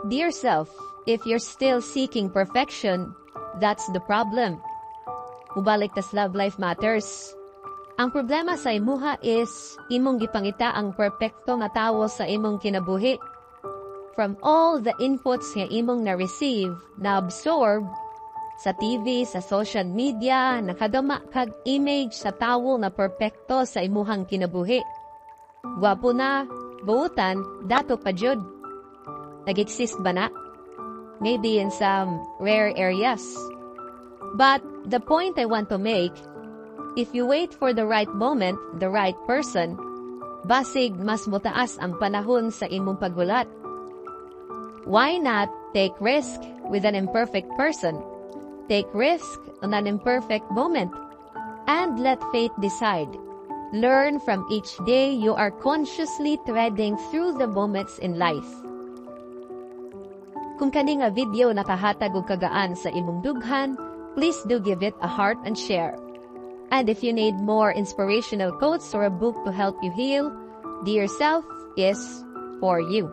Dear self, if you're still seeking perfection, that's the problem. Mubalik tas Love Life Matters. Ang problema sa imuha is imong gipangita ang perpekto nga tawo sa imong kinabuhi. From all the inputs nga imong na-receive, na-absorb, sa TV, sa social media, nakadama kag image sa tawo nga perpekto sa imuhang kinabuhi. Gwapo na, buutan, dato pa jud. Nag-exist ba na? Maybe in some rare areas. But the point I want to make, if you wait for the right moment, the right person, basig mas mutaas ang panahon sa imong paghulat. Why not take risk with an imperfect person? Take risk on an imperfect moment and let fate decide. Learn from each day you are consciously treading through the moments in life. Kung kani nga video nakahatag og kagaan sa imong dughan, please do give it a heart and share. And if you need more inspirational quotes or a book to help you heal, Dear Self is for you.